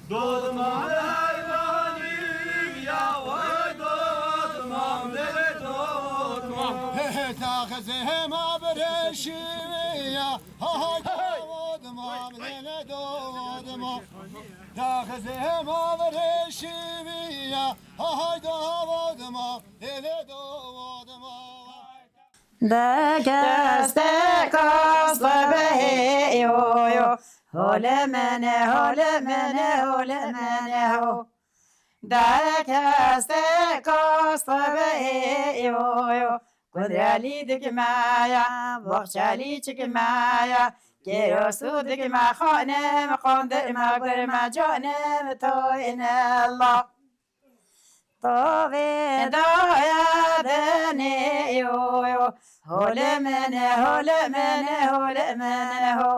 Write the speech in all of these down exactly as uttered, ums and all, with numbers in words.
Dodman heyvanî ya, vay dodman, dere dodman. Taxizê ma birêşî ya, hay dodman, dere dodman. Taxizê ma birêşî ya, hay dodman, dere dodman. Dekeste kaste behê yo yo. Hole mene, hole mene, hole mene ho. Dekeste kaste behê yo yo. Kundelî dikmaya, boxçelî çikmaya. Kêrosu dikme xanim, qondirme gurme canim, toyne Allah. Tovê daya denê yo yo. Hole mene, hole mene, hole mene ho.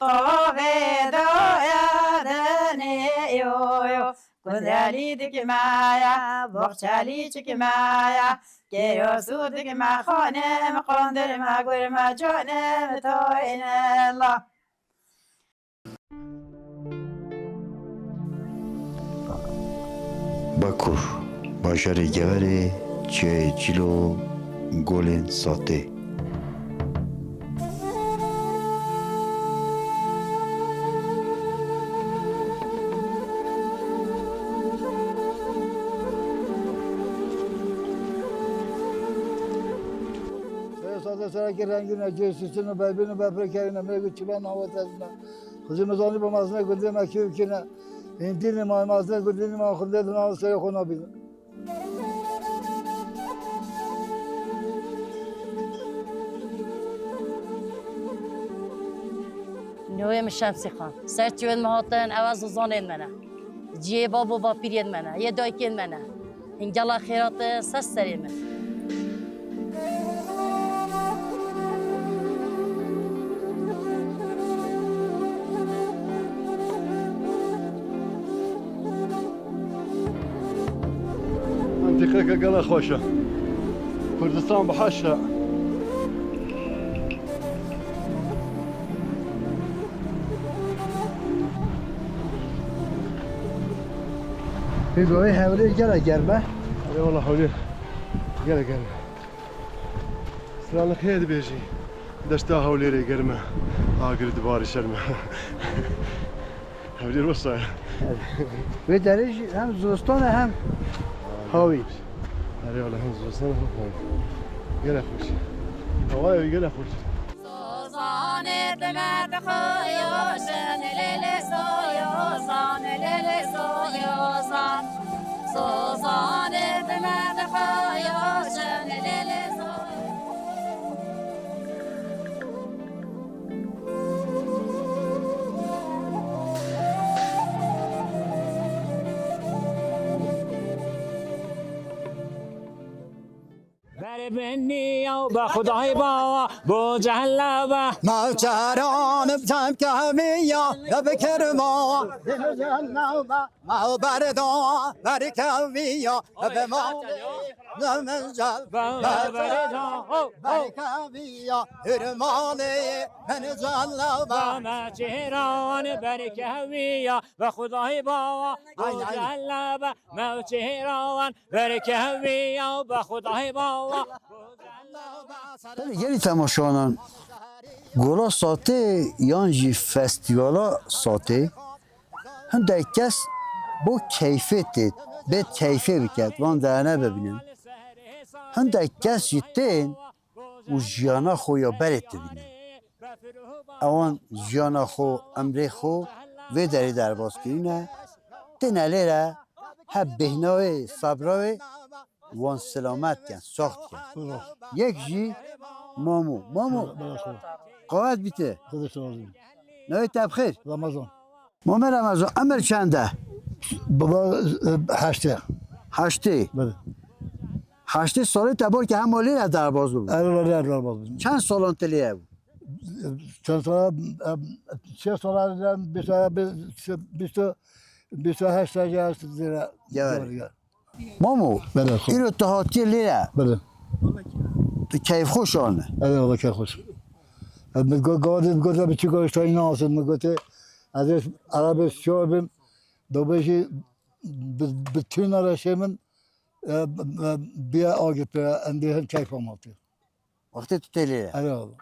Tovê daya denê yo yo. Kundelî dikmaya, boxçelî çikmaya. Kêrosu dikme xanim, qondirme gurme canim, toyne Allah. Bakur, bajarê Geverê, çiyayê Cîlo, golên Satê. Serê Satê serekê rengîn e, cê sistin û beybîn û bepirkevîn e, mêrg û çilan navê tezîn e. Xizî min zanî bi mezine gundê me kê û kê ne. Hîn dînê ma, mezine gundê ma xundê di nav serê xwe nabînin. Navê min Şemsî Xan. Ser çiyên min hatin, ev zozanên me ne. Cihê bab û bapîrên me ne, yê dayikên me ne. Hingela xêratin ser serê min. Mintîqeke gela xweş e. Kurdistan bi heş e. Hêgo, wê Hewlêr gelek germ e. Erê wela Hewlêr gelek germ e. Stranlixê dibêjî, deşta Hewlêrê germ e, agir dibarî şerm e. Hewlêr wisa ye. Wê derê jî hem zivistan e hem hawî. Erê wela hem zivistan e hem hawî. Gelek xweş. Hewayê wî gelek xweş. Sozanê dime dixuyoşin, lê lê soyozan, lê lê soyozan. Sozanê dime dixuyoşin, lê lê soyozan. Berê binî ya be Xwedayê bawa bo cehellebe. Mevçeran bi temkemiya, ya bi kerma. Mevberda berkeviya, ya bi malê. Nemecel berkeviya, hurmalê. Nemecel be. Mevçeran berkeviya, be Xwedayê bawa bo cehellebe. Mevçeran Berkevî ya be Xwedayê bawa. Belê gelî temaşewanan, Gola Satê yan jî Festîvala Satê hindek kes bo keyfê tê, bê keyfê biket, van dayane bibînin. Hindek kes jî tên û jiyana xwe ya berê dibînin. Ewan jiyana xwe, emrê xwe vê derê derbas kirîne, têne lêre heb bêhna wê, sebra wê wan selamet ken, saxt ken. Yek jî Mamo. Mamo, qewet bîte. Navê te bi xêr? Ramazan. Mame Ramazan, emir çend e? Baba, e, heştê. Heştê. Belê. Heştê salê te bor ki hema lêre derbaz bû. Erê lêre derbaz bû. Çend salan tu lêre bû? Çend sala, e, çil sala, bîst, bîst, bîst, bîst û heşt sala zêre. Ya. Mamo, belê, xwe. Îro tu hatiye lêre. Belê. Tu keyfxweş anî. Evet, Allah keyfxweş. E, min got, got, got, bi çi got, işte, inan olsun, min got, ez ê Arabê sor bim, do bêjî, bi, bi tîna re şey min, e, e, biya agit, e, em dê hin keyf amatî. Wextê tu tê lêre. Evet, Allah.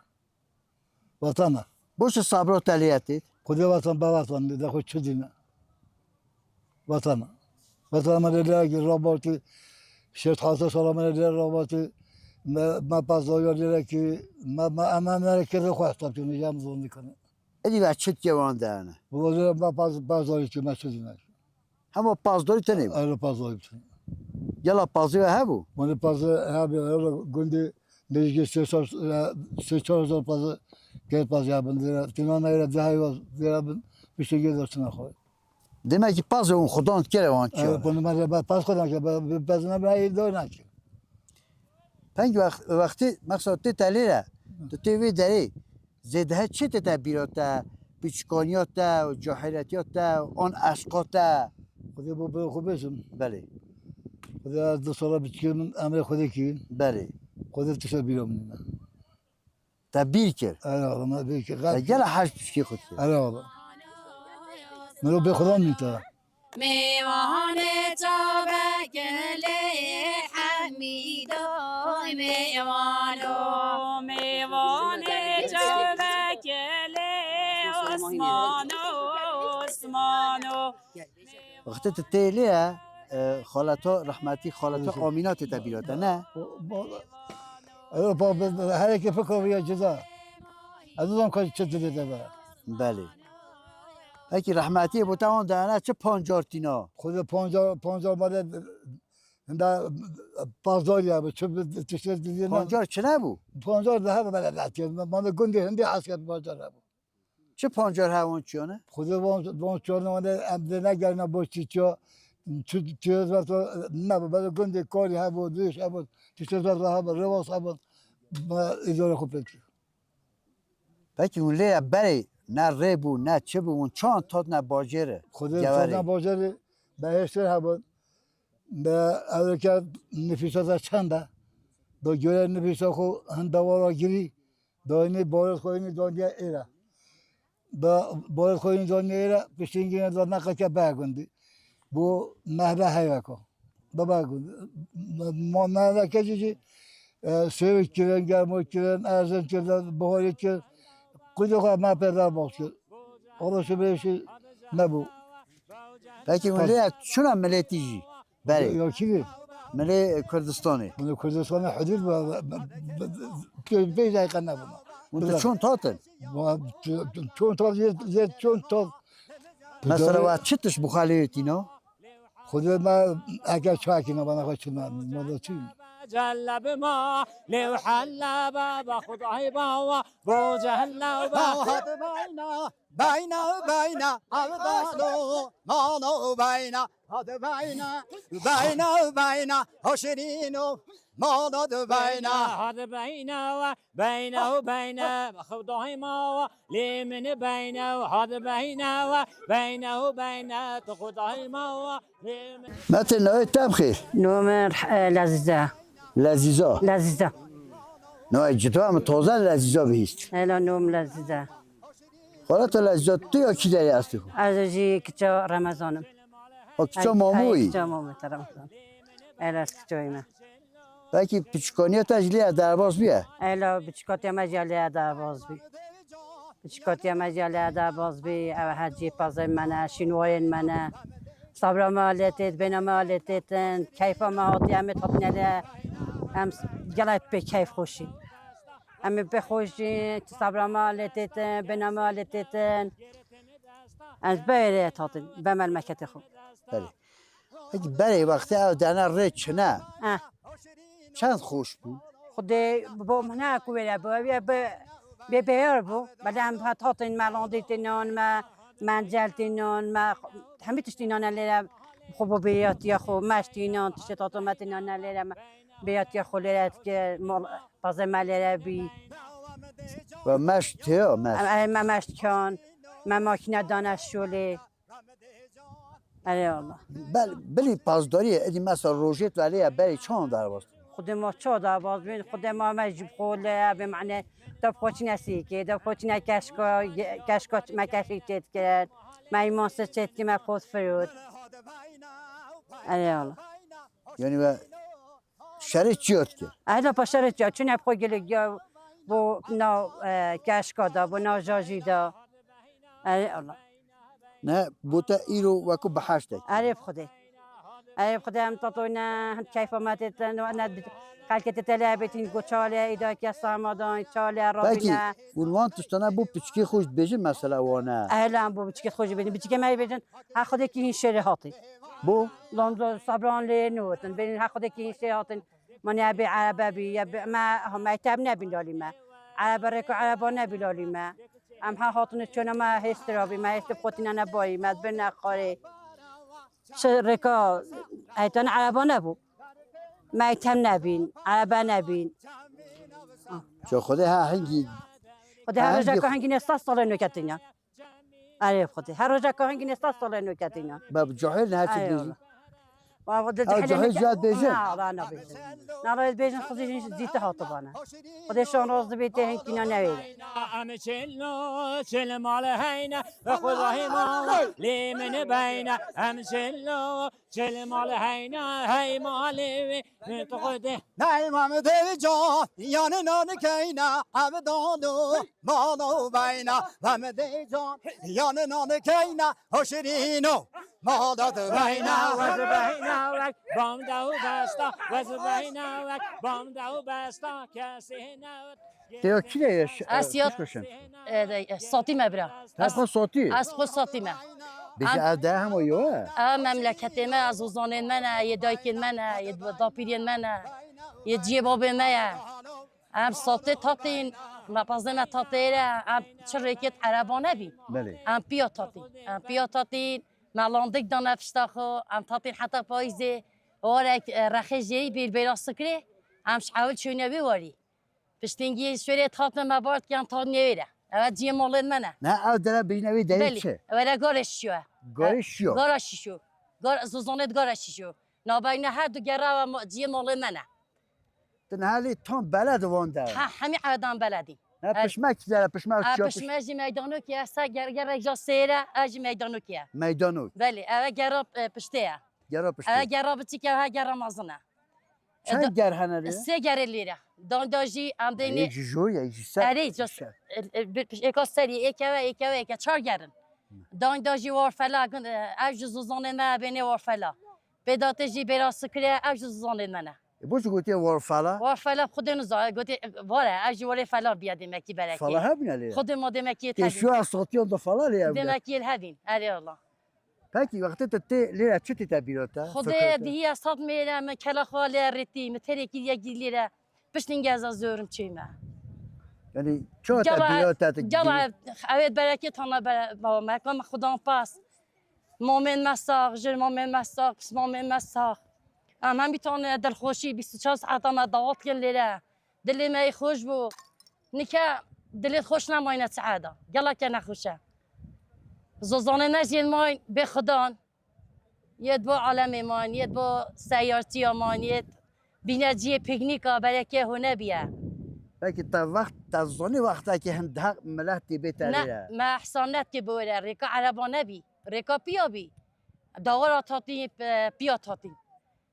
Vatana. Boş sabro teliyeti. Xwedê vatan, be vatan, de xwe çi dîne. Vatana. Vatana me lê lê ki rabatî, şêst hezar sala me lê lê rabatî, me, me pazarya lê ki, me, me, me, me kiri xwe hesap ki, me yam zon dikene. Edi ve çit yewan dene. Bu da me paz, pazarya ki, me çi dîne. Hema pazdorî tenê bû. Ero pazdorî tenê. Gela pazî ve hebû? Mane pazî hebû, ero gundî nêzîkî sê sed, e, sê çar hezar pazî, kê pazî hebin, zira tîna neyre dehê ve zira bin, piştî gê de çina xwe. Demek ki pazî hûn xudan kere wan çi? Ero, mane me paz xudan ke, be, be, paz ne be, ey do ne ki. Peng wext-, wextî, mesela tê te lêre, tu tê vê derê, zêdehe çi tê te bîra te, piçkaniya te, cahiletiya te, an eşqa te? Xwedê bo bê xwe bêjim. Belê. Xwedê ez du sala piçikê min emrê Xwedê kî. Belê. Xwedê tişe bîra min nîne. Te bîr kir? Erê, me bîr kir. Te gela hej piçikê xwe kir? Erê, wala. Miro bê Xweda min te. Mêvanê çavekê lê Hemîdo, mêvano. Mêvanê çavekê lê Osmano, Osmano. Wextê tu tê lê ye, e, xaleta rehmetî, xaleta Amîna tê te bîra te, ne? Ew pa, hereke fikra wî ya cida. Ez nizam ka çi dilê te be. Belê. Pekî rehmetiyê bo te wan dayana çi pancar tîna? Xwedê pancar, pancar male hinda pazar ya bi çi bi tiştê dilê ne? Pancar çi nebû? Pancar de hebe bele latiye. Mane gundê hindê asker pancar hebû. Çi pancar hewan çiyane? Xwedê van, van çiyane wane em dê negerine bo çîçiya. Çi, çi zerto ne, bele gundê karî hebû, dûş hebû, tiştê zerto hebû, rêwas hebû. Me îdare xwe pê kir. Pekî hûn lê berê ne rê bû, ne çi bû, hûn çan tatne bajêre? Xwedê tatne bajêre, behêştir hebûn. Be ewleke nifîsa te çend e? Do göre nifîsa xwe hin dewara girî, do hinî barêt xwe hinî daniye êre. Be barêt xwe hinî daniye êre, piştî hingî da neqeke be gundî. Bu mehve heyveka. Baba gundî. Ma mehveke jî jî, e, sêwik kirin, germok kirin, erzin kirin, buharî kir. Qudê xwe me pê derbas kir. Xwe şibê şî nebû. Pekî hûn lê çuna miletî jî? Berê. Ya kî? Milê Kurdistanê. Milê Kurdistanê hudud be, be, be, be, pê, pê dayîqa nebûna. Hûn tu çond hatin? Çon tat, yê, yê çon tat. Mesela wa çi tiş bu xalê tîna? Xwedê me eke çakî ne bana xwe çi me, me de çi? Celle bima, lew helle baba Xwedayê bawa, bo celle baba. Hadi bayna, bayna, bayna, abdalo, mano bayna, hadi bayna, bayna, bayna, hoşirino, mano de bayna. Hadi bayna, bayna, bayna, Xwedayê mawa, lê min bayna, hadi bayna, bayna, bayna, tu Xwedayê mawa. Metin, navê te bi xêr? Navê min, e, Lezîze. Lezîza? Lezîze. Navê cida min taze Lezîza bihîst. Ela navê min Lezîze. Xala te Lezîza, tu ya kî derê estî xwe? Ez jî kiça Remezan im. Ha, kiça mamoyî? Kiça mamoyî te Remezan. Ela ez kiçayî me. Pekî piçikaniya te jî lê derbas bûye? Ela piçikatiya me jî lê derbas bû. Piçikatiya me jî lê derbas bû. Ew hecî pezên me ne, şînwayên me ne. Sabra me lê têt, bêna me lê têtin. Keyfa me hatiye em ê hatine lê. Em gelek pê keyf xweşî. Em ê pê xweşî, sabra me lê têtin, bêna me lê têtin. Ez berê hatin, be memleketê xwe. Belê. Pekî berê wextê ew dene rê çine. Eh. Çend xweş bû? Xwedê bo min ne ku wêre bû, ew ê bi Bê beyar bû. Belê em hat hatin me landê tênan, me mencel tênan, me hemî tiştî nane lêre xwe bo bêyatiya xwe, meş tênan, tiştê tato me tênan ne lêre me bêyatiya xwe lêre dike, mal, pazê me lêre bî. Ve meş têya, meş. Em, em, me meş dikan, me makîne dane şolê. Erê Allah. Bel, bilî pazdariyê, êdî mesela rojêt ve lêye berê çawan derbas? Xudê ma ça derbas bin, xudê ma me ji xwe lêre be, mane, da xwe çine sîkê, da xwe çine keşka, keşka me keşî çêt kirin. Me îman se çêt ki me xwe firot. Erê Allah. Yani ve şerê çi yat kir? Ehla pa şerê çi yat, çine xwe gelek ya bo na, e, keşka da, bo na jajî da. Erê Allah. Ne, bo te îro weko biheştek. Erê bi Xwedê. Erê bi Xwedê em tatoyne, hin keyfa me têtin, ne xelkê te tele betin, go çale, îda ke samadan, çale, Peki, rabine. Hûn wan tiştana bo piçkê xwe jî dibêjin mesela wane? Ehla em bo piçkê xwe jî bêjin. Piçkê me bêjin, her Xwedê ki hin şerê hatin. Bo? Lamza sabran lê nûtin. Bêjin her Xwedê ki hin şerê hatin. Mane ya bê erebe bî, ya bê me, ha, me teb nebîn lalî me. Erebe rêko ereba nebî lalî me. Em ha hatine çona me hêstira bî, me hêstê xotîna ne bayî, me bir ne xarê. Çi rêka eytan ereba nebû. Me tem nebîn, erebe nebîn. Ço Xwedê ha hingî. Xwedê her rojeka hingî ne sed salê nûketin ya. Erê Xwedê. Her rojeka hingî ne sed salê nûketin ya. Be cahil ne çi dibêjin? Ew cahil jî dibêjin? Na, na nabêjin. Na ra dibêjin Xwedê jî zî te hatibane. Xwedê şan razî bê tê hinkîna newêre. Em çil no, çil mal heyne, ve Xwedayê ma, lê min beyne. Em çil no, çil mal heyne, hey malê wê, min tu Xwedê. Ney Mehmedê can, yanê nan keyne, ev dano, mano beyne, Mehmedê can, yanê nan keyne, hoşirîno, mada tu beyne. Wez beyne, wek, bam da u besta, wez beyne, wek, bam da u besta, kesê ne. Te ya kî ye? Ez ya, e, de, e, Satî me bira. Te xwe Satî? Ez xwe Satî me. Bêje ev de hema yo e? Ev memleketê me, ez ozanên me ne, yê dayikên me ne, yê dapîrên me ne, yê ciyê babê me ye. Em Satê tatîn, me pazê me tatê re, em çi rêkêt ereba nebî. Belê. Em piya tatîn. Em piya tatîn, me landik dane pişta xwe, em tatîn heta payîzê, warek, e, rexê jêyî bîr bêra sikrê, em ji hewil çûne wî warî. Piştîngî şûrê tatme me bar dikin, tat nêwêre. Ew ciyê malên me ne. Ne, ew dere bîne wî deyê çi? Ew re garê şişo ye. Garê şişo? Gara şişo. Gar, zozanê di gara şişo. Nabeyne her du gera ew ma, ciyê malên me ne. Tu niha lê tam beled wan de. Ha, hemî edan beledî. Ne, pişmek dere, pişmek çiya, pişmek jî meydanokê ye, se ger, gerek ja sêre, ev jî meydanokê ye. Meydanok. Belê, ev gera, e, piştê ye. Gera piştê. Ev gera biçik e, ha gera mezin e. Çend ger hene lê? Sê ger e lêre. Dayda jî em deynê. Ê, ji jor ye, ji ser. Erê, ji ser. E, e, bir, êka serî, êke ve, êke ve, êke çar ger in. Dayda jî warfela, gund, e, ev ji zozanê me bênê warfela. Pêdatê jî bêra sikire, ev ji zozanê me ne. E, bo çi gotiye warfela? Warfela xudê niza, gotiye, e, var e, ev jî warê fela biye demekî berekê. Fela hebûne lê? Xudê ma demekî tê şûya sotiyan da fela lê hebûne. Demekî hevîn, erê Allah. Pekî, wextê tu tê lê re çi tê te bîra te? Xwedê dihî ez hat mêre min kela xwe lê rêtî, min terê kiriye gî lê re. Piştî ez zorim çême. Yanî, ça te bîra te tu gî? Gela, ev ê berekê tana bere, baba me, ka me xudan pas. Mamên me sax, jir mamên me sax, pis mamên me sax. Em hemî tane dilxweşî bîst û çar saeta me dawat kin lê re. Dilê me yê xweş bû. Nike dilê xweş nemayne çi eda. Geleke nexweş e. Zozanê me jî yên mayîn bê xudan. Yê bo alemê mayîn, yê bo seyartiya mayîn, yê bîne ciyê pîknîka berekê hûn nebiye. Pekî te wext, te zanî wextekê hin daha milet tê bê te lê ye? Ne, me ehsan nedikê bi wê re, rêka ereba nebî. Rêka piya bî. Dawara tatî, e, piya tatî.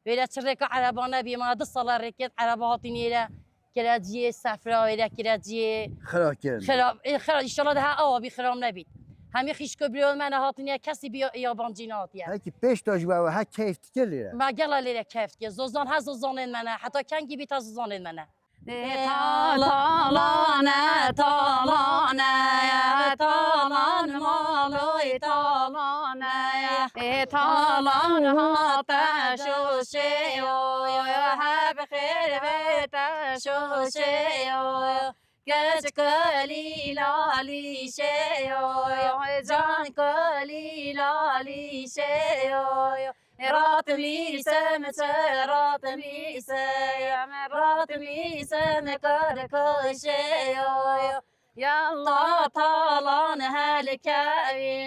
Wêre çi rêka ereba nebî, ma du sala rêkêt ereba hatî nêre, kireciyê sefra wêre kireciyê xira kirin. Xira, e, xira, înşallah daha awa bî xiram nebît. Hemî xîşko birêyo me ne hatîne, kesî bî ya-, yabancî nehatiye. Pekî pêş de ji we he keyf dike lêre? Me gela lêre keyf dike. Zozan he zozanên me ne. Heta kengî bît he zozanên me ne. Ê talan, ê talan, ê talan, maloy talan e. Ê talan hate şoşê yo, heb xêr ve te şoşê yo. Keç kelî lalî şeyo, can kelî lalî şeyo. Rat mi sem se, rat mi sem, rat mi sem kar kaşeyo. Yalla talan helkevî,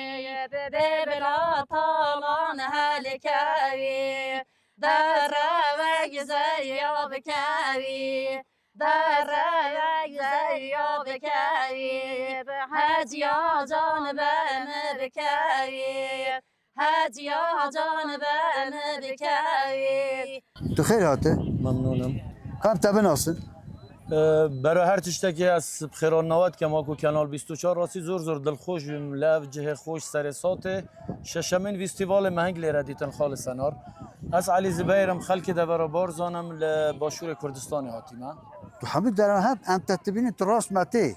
bê bila talan helkevî. Derevek zerya bikevî, derevek zerya bikevî. Heciya can be mi bikevî. Heciya can be mi bikevî. Tu xêr hatî. Memnûn im. Ka em te binasin. Ee, bera her tiştekî ez bi xêrhatina we dikim, wekî Kanal bîst û çar, rastî zor zor dilxweş bûm li ev cihê xweş serê sotê. Şeşemîn festîvalê me hing lêre dîtin xalê Senar. Ez Elî Zibeyr im, xelkê Devera Barzan im, li Başûrê Kurdistanê hatîme. Tu hemû deran heb em te dibînin, tu rast me tê.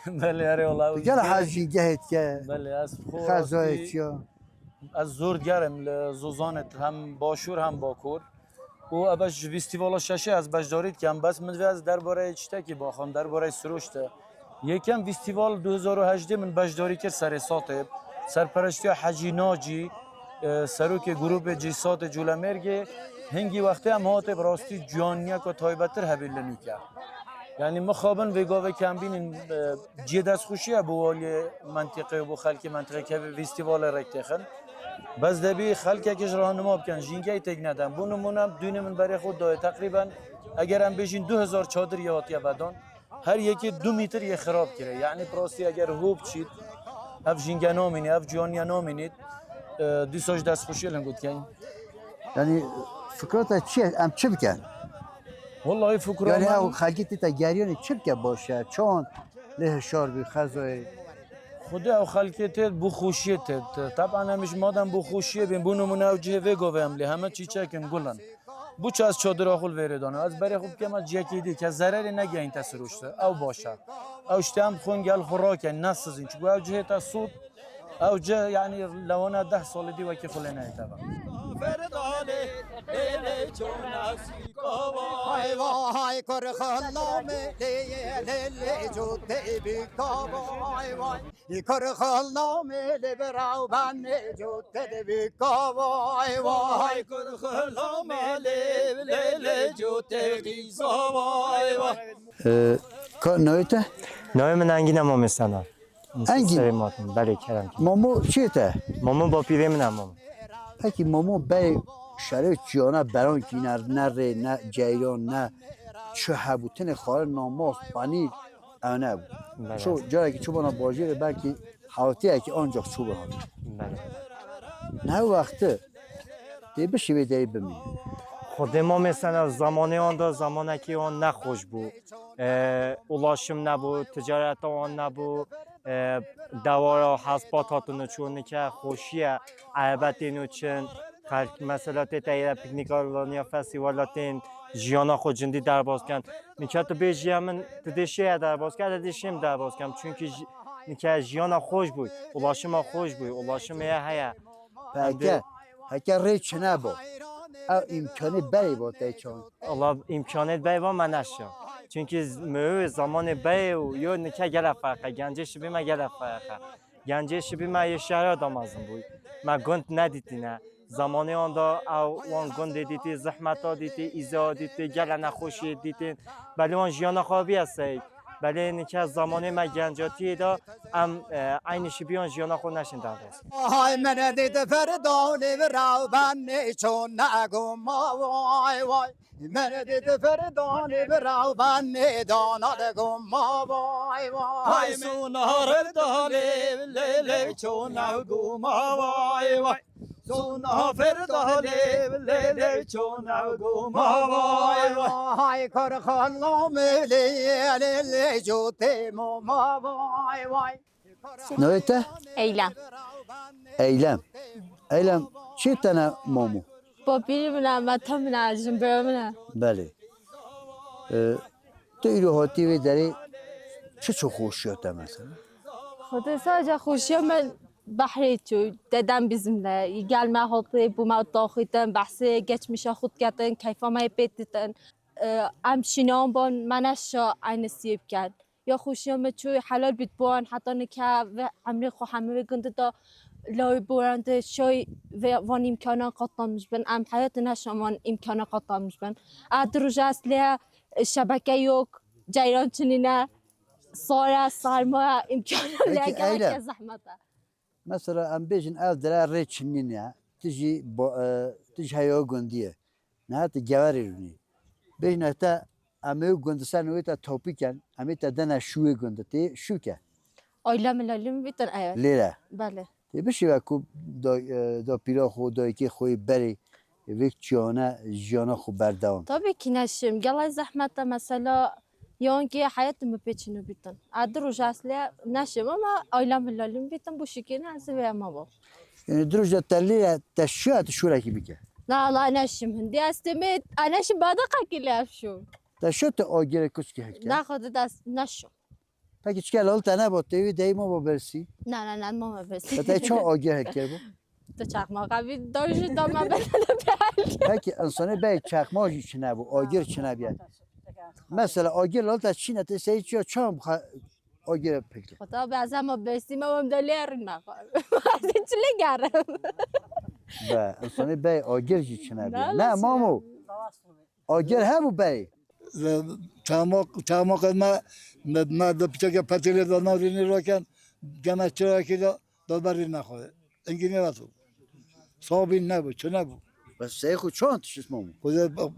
Belê, erê wala. Tu gel hejî gehê dike. Belê, ez bi xwe Xezayê rastî çiya. Ez zor digerim li Zozanê, hem Başûr hem Bakur. Û ev ji festîvala şeşê ez beşdarî dikim. Bes min divê ez derbarê tiştekî baxim, derbarê Siroştê. Yekem festîval du hezar û hejdeh min beşdarî kir serê sotê. Serpereştiya Hecî Nacî, e, serokê grûpê Cîsatê Colemêrgê, hingî wextê em hatê bi rastî ciwaniyeke taybettir hebî li nû kir. Yanî mixabin vê gavê kembînîn, e, cihê destxweşî ye bo waliyê mentiqê û bo xelkê mentiqê kevê festîvalê rêk têxin. Bes debî xelkekî ji rahnima bikin, jîngeyî têk nedin. Bo nimûne, dûnê min berê xwe dayê. Teqrîben eger em bêjin du hezar çadir yê hatiye vedan, her yekê du mîtir yê xirab kire. Yanî bi rastî eger hû biçît, ev jînge namînî, ev ciwaniye namînît, e, dîsa ji destxweşiyê li hingû dikeyn. Yanî fikra te çi ye? Em çi bikin? Wellahî fikra Yanî min ew xelkê tê te geriyanê çi bike baş e? Çawan lê hişar bî xezayê? Xwedê ew xelkê tê bo xweşiyê tê. Teban em ji madem bo xweşiyê bên, bo nimûne ew cihê vê govê em lê heme çîçek in, gul in. Bo çi ez çadira xwe li vêrê dana? Ez berê xwe bikeme cihekî dî ke zererê negehîn te Siroştê. Ew baş e. Ew ji te em dixwin gel xwe rakin, nesizîn. Çiku ew cihê te sot, ew cih, yanî, lewana deh salî dî wekî xwe lê neyê te ve. Hay vay, kur xilame, lê, lê, lê, cotê bikava, hay vay. Kur xilame, lê biraw ben, cotê bikava, hay vay. Kur xilame, lê, lê, lê, cotê qîzava, hay vay. Ee, ka navê te? Navê min Engîn e, Mamê Senar. Engîn. Serê Matin, belê, kerem kî. Mamo çi te? Mamo bapîrê min e, mamo. Pekî mamo, berê şerê çiyana beran kî ne, ne rê, ne ceyran, ne çi hebû, tenê xwarin, namaz, panîr, ew nebû. Belê. Ço, carekî çûbana bajêrê belkî hewtiyekî ancak çûbana. Belê. Ne wexti. Tê bişî vê derê bimî. Xwedê Mamê Senar, zamanê wan de zamanekî wan nexweş bû. E, ulaşım nebû, ticareta wan nebû. E, dewara hespat hatine çûn, nike xweşiye, erebetên û çin. Xelk mesela tê te yê piknîka laniya festîvala tên, jiyana xwe cindî derbas ken. Nike tu bêjî ya min, tu dê şêye derbas ken, ez dê şêm derbas kem. Çünkü ji-, nike jiyana xweş bû, ulaşıma xweş bû, ulaşım heye heye. Heke, heke rê çine bo. Ew îmkanê berê bo te çon. Allah îmkanê berê bo me neşa. Çünkü z-, mewê zamanê berê û yo nike gele ferqe, gencê şibî me gele ferqe. Gencê şibî me yê şehra damezin bû. Me gund nedîtîne. Zamanê wan da ew wan gundê dîtî, zehmeta dîtî, îzaya dîtî, gele nexweşiyê dîtî. Belê wan jiyana xwe biye seyî. Belê nike zamanê me gencatiyê de em, e, eynî şibiyan jiyana xwe neşin derbas. Hay menedê de ferdanê viraw benê çon neguma vay vay. Menedê de ferdanê viraw benê dana de guma vay vay. Hay sona ferdanê lê lê çon neguma vay vay. Sona ferda lê lê lê çona goma vay vay. Hay kar xanam lê lê lê cotê moma vay vay. Navê te? Eylem. Eylem. Eylem, çi tene momo? Bapîrê min e, meta min e, jinbira min e. Belê. Ee, tu îro hatî vê derê çi çi xweşiya te mesela? Xwedê sadece xweşiya min behrê çû, dedem bizimle, gel me hatê bo me daxîtin, behsê geçmişa xwe diketin, keyfa me yê pê ditin. Ee, em şînan ban me neşa eynî siyê bikin. Ya xweşiya me çû helal bît bo wan, heta nika ve emrê xwe hemî wê gundî da lawê bo wan de şay ve van îmkanan qatlamiş bin. Em heyatê neşan van îmkanan qatlamiş bin. A di roja ez lê şebeke yok, ceyran çinîne, sare, sarmaya, îmkanan lê Peki, geleke Eylem. zehmet e. Mesela em bêjin ev dire rê çinîn e, tu jî bo-, e, tu jî heya gundî ye. Niha tu geverê rûnî. Bêjin te em ê gund ser nû te topî ken, em ê te dene şûyê gund, tê şû ke. Aile milalî min bîtin, evet. Lêre. Belê. Tê bişîve ku da, e, da pîra xwe, dayikê xwe yê berê, vêk çiyane, jiyana xwe berdewam. Tabii ki neşim. Gelay zehmet e mesela, yan ki heyatê min pê çinû bîtin. A di roja ez lê neşim ama aile milalî min bîtin, bu şikîne ez vê ema bû. Yani di roja te lê te şû, te şûrekî bike. Na, la neşim hindi ez tê me, a neşim bade qekî lê ev şû. Te şû te agirê kuçkî heke? Na, xwe de dest neşû. Peki çike lal te ne bo, tê wî dey mama bersî? Na, na, na, mama bersî. Te çawa agir heke bu? Tu çakma kabî dojî dama bedene pehel. Peki insanê bey çakma jî çine bu, agir çine biye. Mesela agir lal te çine te sey çiyo çam xa-, agir peki. Xwe ta be ez ema bersî me wem de lê rin me xwe. Ez çi lê gerim? Be, insanê bey agir jî çine biye. Ne, ne, nasıl mamo? Agir hebû bey. Çamak, çamak me, me, me de piçeke petilê de narînî raken, gene çirakî de, de berî nexwe. Engî nêveto. Sabîn nebû, çi nebû. Bes sey xwe çand tişt mamû? Xwe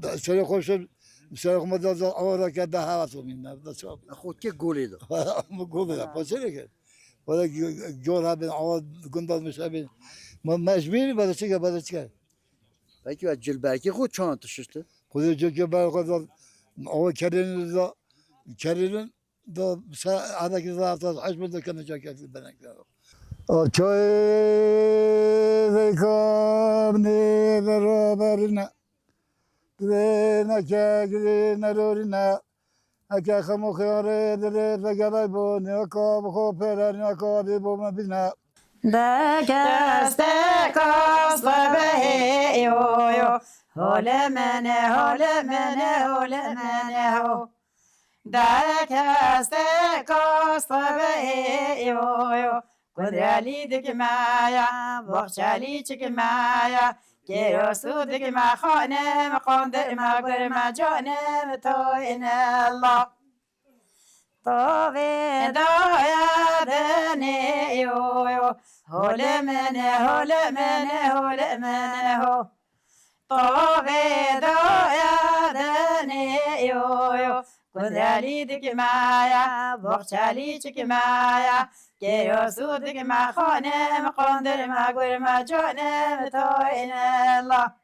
de, sey xwe şir, sey xwe me de, de, awa rake de heveto min me, de çab. Xwe ke golê de. Golê de, paçelê ke. Wala gor hebin, awa gunda mişebin. Me, mecbûrî, bada çike, bada çike. Peki ya cilberkê xwe çand tişt? Xwedê cilberkê xwe da, awa kerên da, kerên da, sa, adaki da, da, hej bin da kene caketi benek da. O köy ve kamni ve roberine. Ve neke gidine rorine. Eke xemo xiyarê dilê vegelay bo, niyaka bi xo pêre, niyaka bî bo me bîne. Deke steka stebehê yo yo, hole mene, hole mene, hole mene ho. Deke steka stebehê yo yo, Kundelî dikime ya, boxçelî çikime ya, kêro sû dikime xanim, qondirme gurme canim, toyne la. Tovê daya denê yo yo, hole mene, hole mene, hole mene ho. Tovê daya denê yo yo, kundelî dikime ya, boxçelî çikime ya, kêro sû dikime xanim, qondirme gurme canim, toyne la.